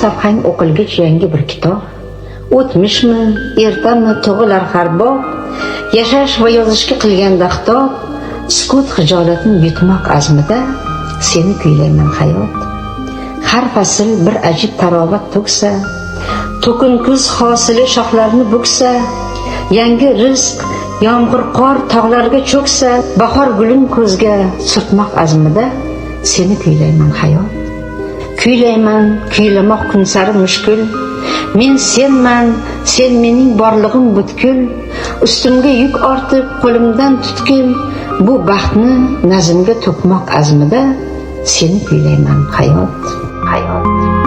Har safhang o'qilgich yangi bir kitob. O'tmishmi, ertami tug'ilar har bob. Yashash va yozishga qilganda xitob, sukut hijolatini yutmoq azmida seni kuylayman, hayot. Har fasl bir ajib tarovat to'ksa, to'kin kuz hosili shoxlarni buksa, yangi rizq yomg'ir qor tog'larga cho'ksa, bahor gulin ko'zga surtmoq azmida seni kuylayman, hayot. Kuylayman, kuylamoq kun sari mushkul. Men senman, sen mening borlig'im butkul. Ustimga yuk ortib, qo'limdan tutgil. Bu baxtni nazmga to'kmoq azmida seni kuylayman, hayot, hayot.